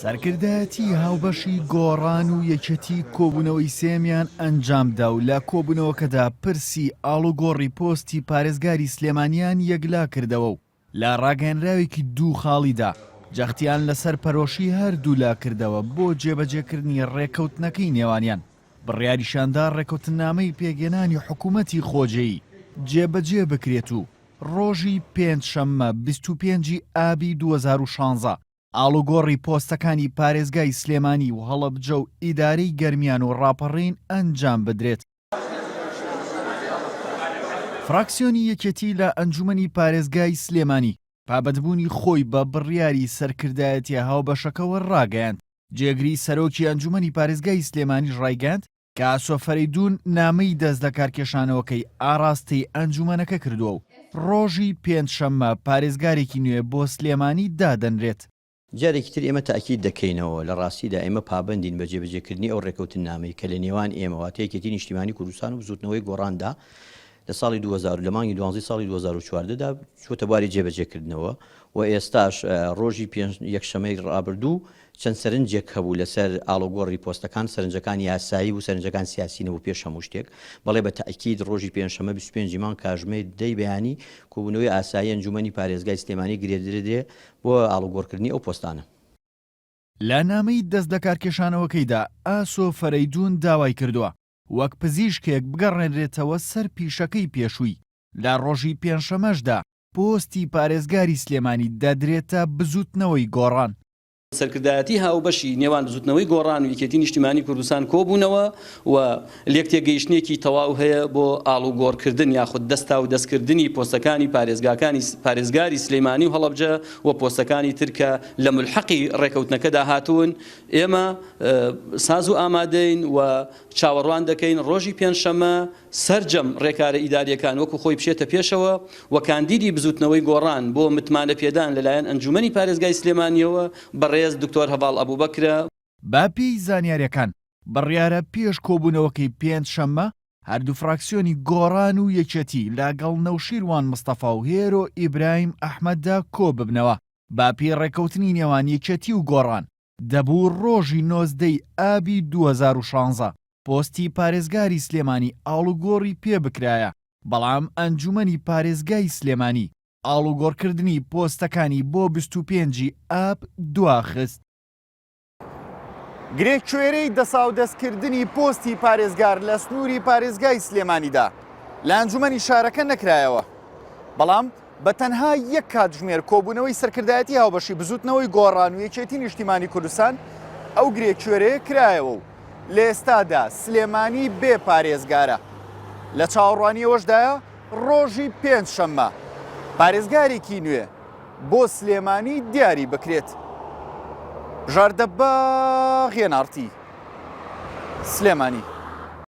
سەرکردایەتی هاوبەشی گۆڕان و یەکێتی کۆبوونەوەی سێیەمیان ئەنجامدا و لە کۆبوونەوەکەدا پرسی ئاڵوگۆڕی پۆستی پارێزگاری سلێمانیان یەکلاکردەوە و لە ڕاگەیەنراوێکی دوو خاڵیدا جەختیان لەسەر پەرۆشی هەردوولا کردەوە بۆ جێبەجێکردنی ڕێککەوتنەکەی نێوانیان، بڕیاریشیاندا ڕێککەوتننامەی پێکهێنانی حکومەتی خۆجێی جێبەجێ بکرێت و ڕۆژی پێنجشەممە 25 ی ئابی 2016 ئاڵوگۆڕی پۆستەکانی پارێزگای سلێمانی و هەڵەبجە و ئیدارەی گەرمیان و ڕاپەڕین ئەنجام بدرێت. فراکسیۆنی یەکێتی لە ئەنجومەنی پارێزگای سلێمانی پابەندبوونی خۆی بە بڕیاری سەرکردایەتیە هاوبەشەکەوە ڕاگەیاند، جێگری سەرۆکی ئەنجومەنی پارێزگای سلێمانیش ڕایگەیاند کە ئاسۆ فەرەیدوون نامەی دەستلەکارکێشانەوەکەی ئاڕاستەی ئەنجومەنەکە کردووە و ڕۆژی پێنجشەممە پارێزگارێکی نوێ بۆ سلێمانی دادەنرێت. جارێکی تر ئێمە تەئکید دەکەینەوە، لە ڕاستیدا ئێمە پابەندین بە جێبەجێکردنی ئەو ڕێکەوتننامەی کە لە نێوان ئێمە واتە یەکێتی نیشتیمانی کوردستان و بزووتنەوەی گۆڕاندا لە ساڵی 2000 لە مانگی دوانزەی ساڵی 2014 دا چووەتە بواری جێبەجێکردنەوە و ئێستاش ڕۆژی پێنج یەکشەمەی ڕابردوو چەند سەرنجێک هەبوو لەسەر ئاڵوگۆڕی پۆستەکان، سەرنجەکان یاسایی بوو، سەرنجەکان سیاسی نەبوو پێش هەموو شتێک. بەڵێ بە تەئکید ڕۆژی پێنجشەممە 25 ی مانگ کاژمێر دەی بەیانی کۆبوونەوەی ئاسایی ئەنجوومەنی پارێزگای سلێمانی گرێدرێ بۆ ئاڵوگۆڕکردنی ئەو پۆستانە. لە نامەی دەستلەکارکێشانەوەکەیدا ئاسۆ فەرەیدوون داوای کردووە وەک پزیشکێک بگەڕێنرێتەوە سەر پیشەکەی پێشووی، لە ڕۆژی پێنجشەمەشدا پۆستی پارێزگاری سلێمانی دەدرێتە بزووتنەوەی گۆڕان. سەرکردایەتی هاوبەشی نێوان بزوتنەوەی گۆڕان و یەکێتی نیشتیمانی کوردستان کۆبوونەوە و لێکتێگەیشتنێکی تەواو هەیە بۆ ئاڵوگۆڕکردن یاخود دەستاودەستکردنی پۆستەکانی پارێزگاکانی پارێزگاری سلیمانی و هەڵەبجە و پۆستەکانی تر کە لە مولحەقی ڕێکەوتنەکەدا هاتوون ئێمە ساز و ئامادەین و چاوەڕوان دەکەین ڕۆژی پێنجشەممە سەرجەم ڕێکارە ئیدارییەکان وەکو خۆی بچێتە پێشەوە و کاندیدی بزوتنەوەی گۆڕان بۆ متمانە پێدان لەلایەن ئەنجومەنی پارێزگای سلێمانییەوە بەڕێز دکتۆر هەڤاڵ ئەبوبەکرە. بە پێی زانیارییەکان، بڕیارە پێش کۆبوونەوەکەی پێنج شەممە، هەردوو فراکسیۆنی گۆڕان و یەکێتی لە گەڵ نەوشیروان مستەفا و هێرۆ ئیبراهیم ئەحمەددا کۆببنەوە. بە پێی ڕێککەوتنی نێوان یەکێتی و گۆڕان، دەبوو ڕۆژی 19 ی ئابی 2016 پۆستی پارێزگاری سلێمانی ئاڵوگۆڕی پێ بکرایە، بەڵام ئەنجومەنی پارێزگای سلێمانی ئاڵوگۆڕکردنی پۆستەکانی بۆ 25 ی ئاب دواخست. گرێ کوێرەی دەساودەستکردنی پۆستی پارێزگار لە سنووری پارێزگای سلێمانیدا لە ئەنجومەنی شارەکە نەکرایەوە، بەڵام بە تەنها یەک کاتژمێر کۆبوونەوەی سەرکردایەتی هاوبەشی بزوتنەوەی گۆڕان و یەکێتی نیشتیمانی کوردستان ئەو گرێ کوێرەیە کرایەوە و لە ئێستادا سلێمانی بێ پارێزگارە لە چاوەڕوانی ئەوەشدایە ڕۆژی پێنج شەممە پارێزگارێکی نوێ بۆ سلێمانی دیاری بکرێت. بژار دەباغ، ئێن ئاڕ تی، سلێمانی.